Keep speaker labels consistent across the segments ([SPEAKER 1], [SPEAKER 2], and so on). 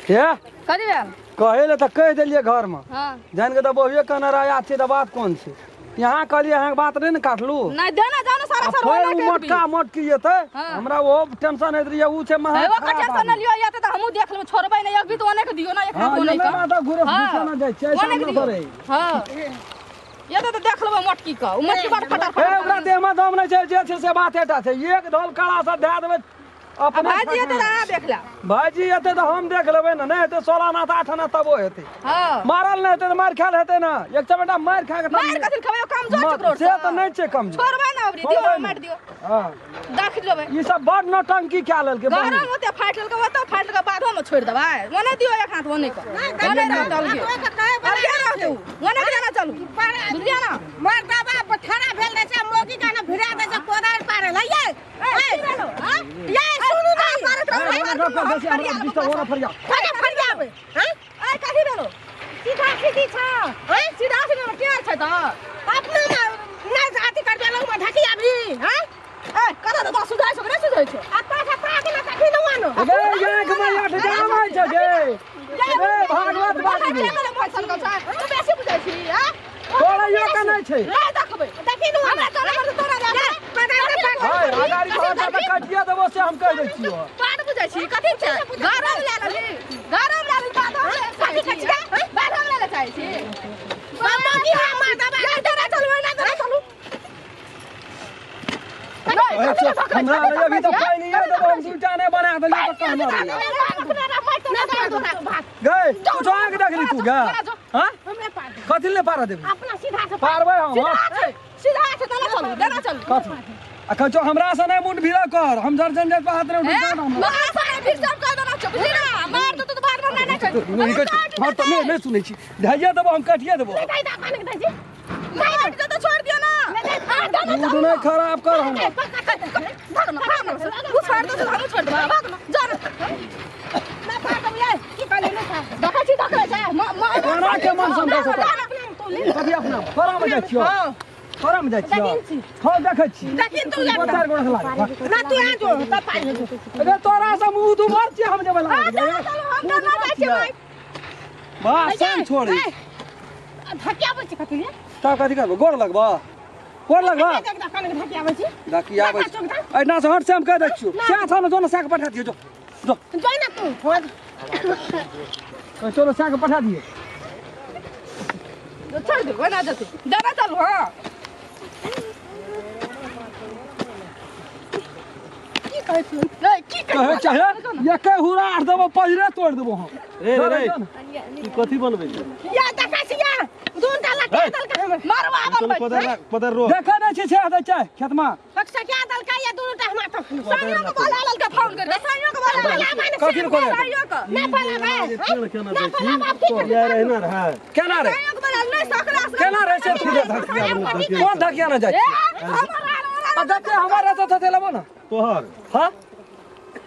[SPEAKER 1] हे
[SPEAKER 2] कथी भेल
[SPEAKER 1] कहै लए तऽ कहि देलियै घरमे
[SPEAKER 2] हाँ
[SPEAKER 1] जानि कऽ तऽ बहुए कहने रहै छै तऽ बात कोन छै यहाँ कहलियै अहाँके बात नहि ने काटलू
[SPEAKER 2] नहीं देना जानो सारा
[SPEAKER 1] आ
[SPEAKER 2] सर
[SPEAKER 1] फेर ओ मोटका मोटकी जेतै
[SPEAKER 2] हाँ।
[SPEAKER 1] हमरा ओहो टेंशन होइत रहैए उ छै महा
[SPEAKER 2] एगो
[SPEAKER 1] खराब
[SPEAKER 2] टेंशन
[SPEAKER 1] आदमी।
[SPEAKER 2] न लियो या तऽ हमहूँ देख लेबै छोड़बै नहि एक भी तो ओने के दियो ना एक
[SPEAKER 1] हाँ,
[SPEAKER 2] हाथ ओने
[SPEAKER 1] एने
[SPEAKER 2] के
[SPEAKER 1] बात घुरे
[SPEAKER 2] हाँ,
[SPEAKER 1] घुसे ना जाइ छै,
[SPEAKER 2] ओने
[SPEAKER 1] सामने
[SPEAKER 2] के दियो।
[SPEAKER 1] सरे।
[SPEAKER 2] हाँ ये तऽ देख लेबै मोटकी के ओ मोटकी बड़ फटा
[SPEAKER 1] ए
[SPEAKER 2] फटा
[SPEAKER 1] ओकरा देहमे दम नहि छै जे छै से बाते टा छै एक ढोल कड़ा से दए देबै
[SPEAKER 2] आ
[SPEAKER 1] अपने
[SPEAKER 2] भाईजी एतै तऽ अहाँ देख लेब
[SPEAKER 1] भाईजी एतै तऽ हम देख लेबै ने नहि हेतै 16 आना तऽ 8 आना तबो हेतै
[SPEAKER 2] हाँ
[SPEAKER 1] मारल नहि हेतै तऽ मारि खायल हेतै ने एक चमेटा मारि खा कऽ तब
[SPEAKER 2] मारि कथी खेबै कमजोर छै ककरो
[SPEAKER 1] से तऽ नहि छै कमजोर
[SPEAKER 2] छोड़बै ना अबरी दियो
[SPEAKER 1] छोड़बै नहि।
[SPEAKER 2] मारि दियो
[SPEAKER 1] हँ
[SPEAKER 2] देख लेबै
[SPEAKER 1] ई सब बड़ नौटंकी कए लेलकै बहिन।
[SPEAKER 2] गरम होते फाटि लेलकै ओतऽ फाटि लेलकै बादो में छोड़ि देबै ओने दियो एक हाथ ओने के ओने रहत अलगे अलगे रहत उ ओने के जाना चलू बुझलियै ना
[SPEAKER 3] मर्दबा ठड़ा भेल रहै छै मौगी के ने भिड़ा दै छै कोदारि पारे लइयै
[SPEAKER 2] ए, की भेलो, आँ?
[SPEAKER 3] ये सुनू ना
[SPEAKER 2] करैत रहू,
[SPEAKER 1] ए, हमरा गप कर, बेसी हमरा बीच ओरा फरिया।
[SPEAKER 3] फरिया फरियाबै हैं
[SPEAKER 2] ए, कथी भेलो
[SPEAKER 3] सीधा सीधी छ हैं
[SPEAKER 2] सीधा सीधा के छै तऽ
[SPEAKER 3] अपना ना ना अथी कर देलौ में ढकिया भी हैं
[SPEAKER 2] ए कतऽ तऽ सुझाइ छौ कि नहि सुझाइ छौ
[SPEAKER 3] आ ता ता के ना तखी न मानो
[SPEAKER 1] गे आँख में आठ जामै छै गे ए भागवत बात
[SPEAKER 2] के तू बेसी बुझै छी आ
[SPEAKER 1] छोड़ैयो के नहि छै
[SPEAKER 2] नहि देखबै
[SPEAKER 3] देखी न
[SPEAKER 2] हमरा तोरा पर तोरा जा
[SPEAKER 1] हाय अगाड़ी घर तऽ काटिए देबो से हम कहि दै छियौ
[SPEAKER 2] बात बुझै छी कथी छै गरम लए लेली गरम लए लेली बात कथी कहै छी बात हम लए ले चाहै छी
[SPEAKER 3] बाबा की हम मर्दबा
[SPEAKER 2] नहि तोरा चलू नहि तोरा चलू
[SPEAKER 1] हमरा अभी तऽ पानि नहि देबो हम दूटा नहि बना देलियै तऽ कहने रहियै गै तू जो आँख देखली तू गे हाँ कथी ले पारा देबी
[SPEAKER 3] अपना सीधा से
[SPEAKER 1] पारबै हम हाँ?
[SPEAKER 2] सीधा छै तने चलू देना चलू
[SPEAKER 1] कथी आ कहै हमरा से नहि मुंड भिड़ा कर हम जर झंझट पर हाथ नहि उठा हमरा
[SPEAKER 2] मार दो तो बाद में नहीं
[SPEAKER 1] नहि कहै छी, हँ तऽ नहि नहि सुनै छी धैया देबो हम काटिए देबो
[SPEAKER 2] मार दो तो छोड़ दियो ना
[SPEAKER 1] मूड नहि खराब कर हमरा
[SPEAKER 2] भाग ना भाग ना तू छोड़ दो तो हम छोड़ देबो भाग ना जा ना देखै छी देखै छै
[SPEAKER 1] कोना के मन समझै छौ कथी अपना तोरा में जाइ छियौ तोरा में जाइ छियौ हँ देखै छी
[SPEAKER 3] देखिन तू
[SPEAKER 1] दू चारि गोड़ा से लागल
[SPEAKER 3] ना तू आ जो तब पाइ हो
[SPEAKER 1] अरे तोरा से मुँह दुबर छियै हम जेबै लागल
[SPEAKER 2] हम तऽ ना जाइ छियै भाइ
[SPEAKER 1] वाह सन छोड़ी
[SPEAKER 3] धकियाबै छी कथी ले
[SPEAKER 1] तब कथी करबो गोर लगबो गोर लगबो
[SPEAKER 3] धकियाबै छी
[SPEAKER 1] धकियाबै छी एहिना से हट से हम कहि दै छियौ सएह छौ ने जो ने सएह के पठा दियौ जो जो
[SPEAKER 3] जो ना तू
[SPEAKER 1] चलो सएह के पठा दियौ
[SPEAKER 2] छोड़ दे ओना जेतै दादा चलू हँ
[SPEAKER 3] की कहै छी
[SPEAKER 2] नहीं की
[SPEAKER 1] कहै चाहे एके हुरा आर देबो पहिरे तोड़ि देबो हम
[SPEAKER 4] रे रे रे तू कथी बनबै छै
[SPEAKER 3] या देखै छी या दून टा लटका देलकै हमर
[SPEAKER 2] मारवा
[SPEAKER 4] चल
[SPEAKER 2] बनबै
[SPEAKER 4] पदर राख, पदर रो
[SPEAKER 1] देखै नहि छी छेह दै छै खेतमे
[SPEAKER 3] सकिया देलकै या दून टा हमरा तो
[SPEAKER 2] साइयो के बोला ललका फोन कर दे साइयो के बोला
[SPEAKER 1] कथी ले कोदर
[SPEAKER 2] साइयो के
[SPEAKER 3] ना बोलाबै
[SPEAKER 4] पेड़ केना
[SPEAKER 3] ना
[SPEAKER 4] दै छी
[SPEAKER 3] बोलाबै की करबै
[SPEAKER 4] या रहना रहै
[SPEAKER 1] केना रे
[SPEAKER 2] साइयो के बोला नहीं सकरा
[SPEAKER 1] केना रे से तू कोन धकिया ने जाइ
[SPEAKER 2] ए
[SPEAKER 1] छी
[SPEAKER 2] हमर
[SPEAKER 1] आ जते हमर रहतौ तते लेबो ने
[SPEAKER 4] तोहर
[SPEAKER 1] हाँ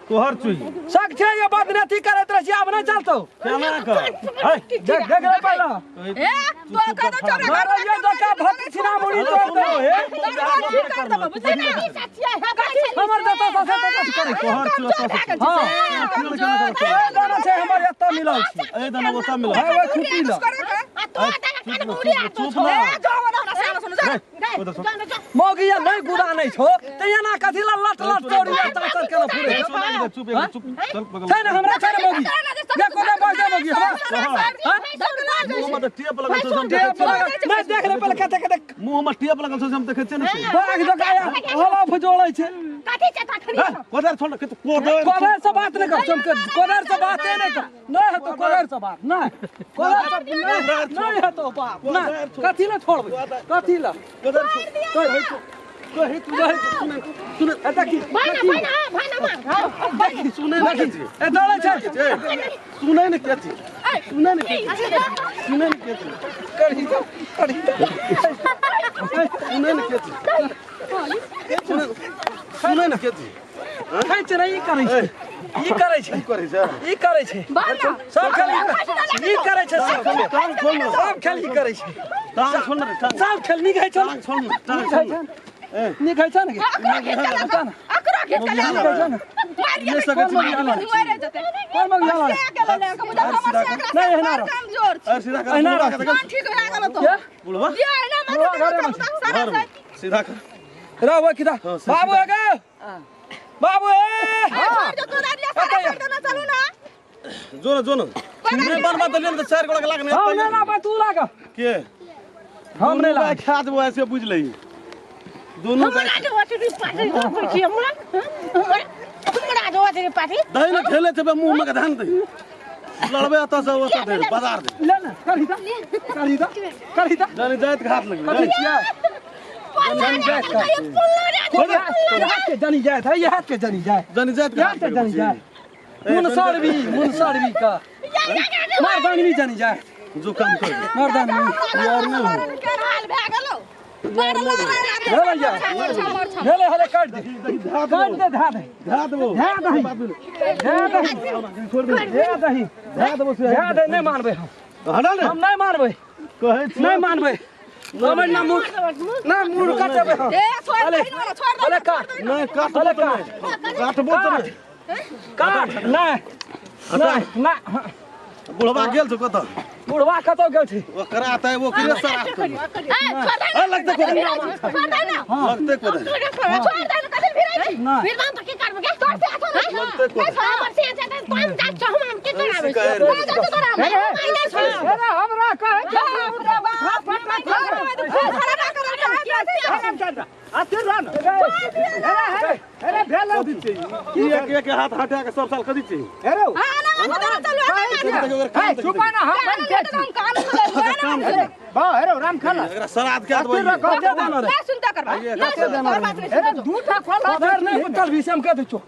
[SPEAKER 4] तोहर चुई
[SPEAKER 1] शक छै जे बदनेती करैत रहै छी आब नहि चलतौ
[SPEAKER 4] केना कर है
[SPEAKER 1] देख देख रे पहिला
[SPEAKER 2] ए तो कह दो चौरा
[SPEAKER 1] मारो ये धक्का भक्त छिना मुड़ी तोड़ देबो हे
[SPEAKER 2] ठीक कर देबो बुझली ना
[SPEAKER 1] हमर जतऽ से ततऽ से करै
[SPEAKER 4] तोहर चुई ओतऽ
[SPEAKER 1] हाँ
[SPEAKER 4] से
[SPEAKER 1] ए दाना छै हमर एतऽ मिलल छै
[SPEAKER 4] ए दाना ओतऽ मिलल
[SPEAKER 1] है ओइ खुटी लग
[SPEAKER 3] आ तो दादा कान उड़ी आ
[SPEAKER 4] चुप ना
[SPEAKER 2] ए जाओ ना हमरा सामने सुन जा
[SPEAKER 4] ओतऽ सुन
[SPEAKER 1] मौगी ये नहि गुदा नहि छौ तऽ एना कथी ला लट लट तोड़ी आ चाचर केना फुरे
[SPEAKER 4] ए, सुन एक चुप एक चुप चल बगल
[SPEAKER 1] छै ने हमरा छै ने मौगी ये कोने बज दे मौगी हमरा हाँ?
[SPEAKER 4] मुंह में तऽ टेप लगल छौ से हम देखै
[SPEAKER 1] टेप
[SPEAKER 4] छियै
[SPEAKER 1] लगल नहि देख ले पहिले कते कते
[SPEAKER 4] मुंह में टेप लगल छौ से हम देखै छियै ने से
[SPEAKER 1] बाघ जकाँ हला फजोड़ै छै
[SPEAKER 3] कथी छै तखनी
[SPEAKER 4] है कोदार छोड़ के कोदार
[SPEAKER 1] कोदार से बात नहि कर चमके कोदार से बाते नहि कर नहि हेतौ कोदार से बात नहि कोदार से नहि नहि हेतौ बात नहि कथी ले छोड़बै कथी ले
[SPEAKER 4] कोदार छोड़
[SPEAKER 1] कहि कहि तू कहि सुन सुन ए देखी
[SPEAKER 3] भाई ना भाई ना भाई ना मार
[SPEAKER 1] देखी
[SPEAKER 4] सुनै ने के छी
[SPEAKER 1] ए दौड़ै छै
[SPEAKER 4] सुनै ने के छी सुनै ने के छी सुनै ने के छी
[SPEAKER 1] करी दो करी दो
[SPEAKER 4] सुनै ने के छी सुनै ने के छी
[SPEAKER 1] खैच नहि ई करै छै ई करै छै
[SPEAKER 4] की करै छै
[SPEAKER 1] ई करै छै सब खेल ई करै छै सब खेल
[SPEAKER 4] टांग छोड़ न
[SPEAKER 1] सब खेल ई करै छै
[SPEAKER 4] टांग छोड़ न टांग
[SPEAKER 1] सब खेल नीक होइ छै
[SPEAKER 4] टांग छोड़ न टांग
[SPEAKER 1] नीक
[SPEAKER 4] छोड़
[SPEAKER 1] होइ
[SPEAKER 4] न
[SPEAKER 1] छै नीक होइ छै ने
[SPEAKER 2] अकरा खींच के ले
[SPEAKER 1] देखो ना।
[SPEAKER 2] मार
[SPEAKER 4] नहीं सकै छी,
[SPEAKER 2] मार
[SPEAKER 4] मौगी
[SPEAKER 2] मरे जते
[SPEAKER 1] कोन मौगी आला?
[SPEAKER 2] से गेल ले के बुझा हमर से एकरा
[SPEAKER 1] नहीं, एहना रह।
[SPEAKER 2] कमजोर छी
[SPEAKER 4] अरे सीधा कर
[SPEAKER 1] एहिना
[SPEAKER 4] बुढ़वा
[SPEAKER 1] रह।
[SPEAKER 4] के देखल
[SPEAKER 2] मन ठीक भए गेल तो
[SPEAKER 1] के?
[SPEAKER 4] बुढ़वा
[SPEAKER 2] दिया एना मत
[SPEAKER 1] बुढ़वा घरे में
[SPEAKER 2] सारा
[SPEAKER 4] घर में सीधा कर
[SPEAKER 1] रह वो किदा
[SPEAKER 4] हाँ, से
[SPEAKER 1] बाबू
[SPEAKER 4] सीधा।
[SPEAKER 1] ए गे बाबू ए
[SPEAKER 2] छोड़ जो कोदारिया सारा
[SPEAKER 1] कतऽ
[SPEAKER 2] छोड़ देना चलू ना
[SPEAKER 4] जो ना जो ना नहीं बनबा देलियन तऽ चारि गोड़ा के लाग
[SPEAKER 1] हम
[SPEAKER 4] नहीं
[SPEAKER 1] नहीं लाबै तू लाग
[SPEAKER 4] के
[SPEAKER 1] हम नहीं लाग
[SPEAKER 4] खा देबो ऐसे बुझ लही दुनू गाय
[SPEAKER 3] हमरा जो अथी पार्टी जो छी हमरा हमरा जो अथी पार्टी
[SPEAKER 4] दही ने खेले छे मुंह में के धान दे लड़बे एतऽ से ओतऽ धरि बाजार दे
[SPEAKER 1] ले ना करही दा करही दा करही दा
[SPEAKER 4] जानी जाइत के हाथ लग
[SPEAKER 1] कथी छियै जनी जाइत का ये हाथ के जनी जाइत है ये हाथ के जनी जाइत
[SPEAKER 4] जानी जाइत
[SPEAKER 1] ये हाथ के जनी जाइत मुनसरबी मुनसरबी का मर्दानवी जनी जाइत
[SPEAKER 4] जो काम कर
[SPEAKER 1] मर्दानवी
[SPEAKER 4] यार नहीं हो
[SPEAKER 2] केन हाल भए गेलौ
[SPEAKER 1] भेलै या भेलै हले काटि दे काटि दे धए दे
[SPEAKER 4] धा देबो
[SPEAKER 1] धए दही धए दही
[SPEAKER 4] छोड़ दे
[SPEAKER 1] धए दही
[SPEAKER 4] धा देबो से
[SPEAKER 1] धए दे नहि मानबै हम
[SPEAKER 4] हटा ने
[SPEAKER 1] हम नहि मानबै
[SPEAKER 4] कहै छी
[SPEAKER 1] नहि मानबै हमर ना मुड़ ना मुड़ कटेबै हम
[SPEAKER 2] ए छोड़
[SPEAKER 1] अले
[SPEAKER 2] दही वाला छोड़ दे
[SPEAKER 1] अले काट
[SPEAKER 4] नहीं काटबो
[SPEAKER 1] अले
[SPEAKER 4] तऽ
[SPEAKER 1] काट
[SPEAKER 4] नहि काटबो तऽ नहि
[SPEAKER 1] काट नहि नहि नहि
[SPEAKER 4] बुढ़वा गेल छौ कतऽ
[SPEAKER 1] बुढ़वा कतौ गेल छै
[SPEAKER 4] ओकरा तऽ ओकरे सराख करू
[SPEAKER 2] ए छोड़ दे
[SPEAKER 4] ए लगतै कोदे
[SPEAKER 2] छोड़ दे ना
[SPEAKER 4] लगतै कोदे
[SPEAKER 2] छोड़ दे ना कथी भिरै छी
[SPEAKER 1] नहि
[SPEAKER 3] फिर हम तो की करबे के तोर से आथो ना
[SPEAKER 4] लगतै कोदे
[SPEAKER 3] हमर से छै त हम जा छौ हम के कराबै
[SPEAKER 4] शिकायत
[SPEAKER 2] ना जा तोरा हम नहीं छोड़
[SPEAKER 5] अरे हमरा कहै छै
[SPEAKER 2] बाप रे बाप खड़ा ना कर
[SPEAKER 5] अथी रह न अरे अरे भेल
[SPEAKER 4] कथी छै ई एक एक हाथ हटा के सब साल कथी छै
[SPEAKER 5] अरे
[SPEAKER 2] हां ना मत चलू
[SPEAKER 4] ओकर काम
[SPEAKER 5] हे चुपा ना हम बन के
[SPEAKER 2] हम कान खोले
[SPEAKER 5] बा अरे राम खेला
[SPEAKER 4] एकरा श्राद्ध के देबै
[SPEAKER 1] कते देना रे
[SPEAKER 2] ना सुनता करबा ना सुनता और बात नहीं
[SPEAKER 5] अरे दूटा खोला
[SPEAKER 1] कोदर नहि कल भी से हम कह दै छौ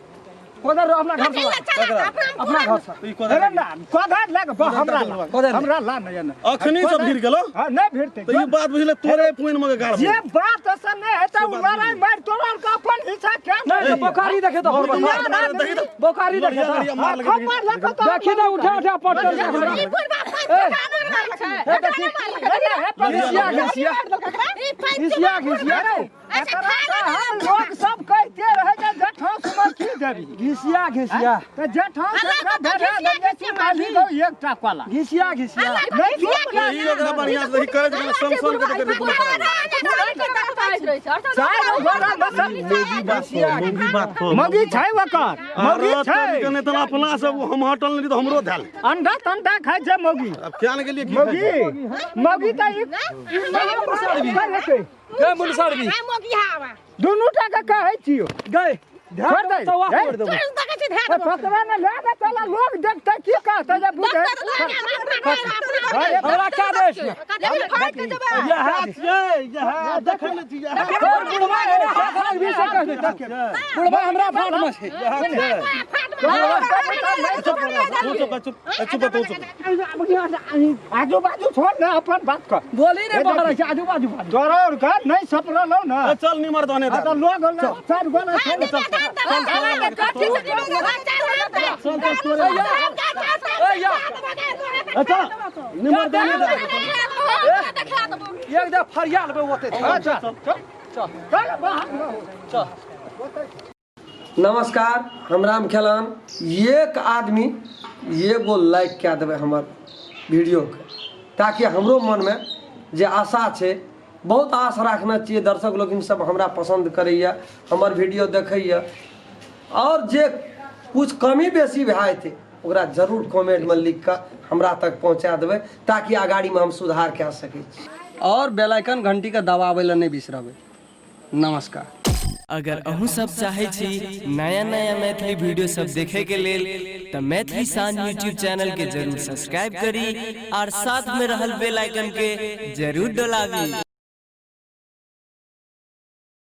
[SPEAKER 1] कोदर अपना घर से ला। अपना घर से
[SPEAKER 4] ई कोदर
[SPEAKER 5] अरे ना कोदार लग बा हमरा ला
[SPEAKER 1] कोदार ले।
[SPEAKER 5] हमरा ला नहीं ना
[SPEAKER 4] अखनी सब गिर गेलो
[SPEAKER 5] हां नहीं भिड़ते
[SPEAKER 4] तऽ ई बात बुझले तोरे पुइन में गाड़
[SPEAKER 5] जे बात असल नहीं है तो लड़ाई मार तोरा के अपन हिस्सा के
[SPEAKER 1] नहीं तो बोकारी देखे तो
[SPEAKER 4] मार मार देखी तऽ
[SPEAKER 1] बोकारी देखे तो
[SPEAKER 4] लड़िया मार लगे
[SPEAKER 5] मार लग तो
[SPEAKER 1] देखी ना उठा उठा पटल के हमरा
[SPEAKER 3] ई बुढ़वा पाँच
[SPEAKER 1] हे देखी घिसिया घिसिया घिसिया घिसिया
[SPEAKER 3] अच्छा खा ले
[SPEAKER 5] हम लोग सब कहते रहे जे जेठा सुमर की देबी
[SPEAKER 1] घिसिया घिसिया
[SPEAKER 5] तऽ जेठा से ओकरा भेटा देलियै कि माली गो एकटा कोला
[SPEAKER 1] घिसिया घिसिया
[SPEAKER 5] नहीं चुप ना
[SPEAKER 4] ई ओकरा बढ़िया से देखी करे छै सन सन के देखी
[SPEAKER 5] चार गोरा बसल
[SPEAKER 4] मौगी बात पर मौगी बात पर
[SPEAKER 5] मौगी छै ओकर मौगी
[SPEAKER 4] अरे
[SPEAKER 5] छै
[SPEAKER 4] तोरी के नहि तऽ अपना सब हम हटल नहीं तऽ हमरो धैल
[SPEAKER 5] अंडा तंडा खाइ छै मौगी
[SPEAKER 4] अब क्या ने गेलिए की खाइ
[SPEAKER 5] मौगी मौगी तऽ ई ई
[SPEAKER 1] गए मुनसरबी
[SPEAKER 3] मोगी हावा
[SPEAKER 5] दुनू टा के कहै छियौ
[SPEAKER 1] गए
[SPEAKER 5] छोड़ दे।
[SPEAKER 1] तो वाह
[SPEAKER 5] ए,
[SPEAKER 1] छोड़ देबो
[SPEAKER 3] तोर देखै छी ध्यान
[SPEAKER 5] ओइ फकरा ने लए के चला लोग देखतै की कहतै जे बुझै
[SPEAKER 1] हमरा क्या दे छै
[SPEAKER 4] यह छियै यह देखै ने छी यह
[SPEAKER 1] तोर बुढ़वा के ना हाथ लग भी से कह दे बुढ़वा हमरा फाट में छै
[SPEAKER 4] यह छियै चुप चुप चुप चुप चुप
[SPEAKER 5] आजू बाजू छोड़ ने अपन बात कर
[SPEAKER 1] बोली रे बहरा छै आजू बाजू बाजू
[SPEAKER 5] तोरा और घर नहीं सपरल ना
[SPEAKER 4] चल निमर दने
[SPEAKER 5] आ तऽ लोग चारि गोला छोड़
[SPEAKER 4] अच्छा निमर दने दे
[SPEAKER 1] एक दे फरिया लेबै ओते
[SPEAKER 5] अच्छा चल
[SPEAKER 1] चल
[SPEAKER 5] चल बाहर
[SPEAKER 1] चल
[SPEAKER 6] नमस्कार हम राम खेलान एक आदमी एगो लाइक कए देबै हमर वीडियोके ताकि हमरो मनमे जे आशा छै बहुत आश राखने छियै दर्शक लोकिन सब हमरा पसन्द करैए हमर वीडियो देखैए आओर जे किछु कमी बेसी भए जेतै ओकरा जरूर कमेंटमे लिख कऽ हमरा तक पहुँचा देबै ताकि अगाड़ीमे हम सुधार कए सकै छी आओर बेल आइकन घंटीके दबाबै लए नहि बिसरबै नमस्कार।
[SPEAKER 7] अगर अहूँ सब चाहै छी नया नया मैथिली वीडियो सब देखे के लेल तऽ मैथिली शान यूट्यूब चैनल के जरूर सब्सक्राइब करी और साथ में रहल बेल आइकन के जरूर डोलाबी।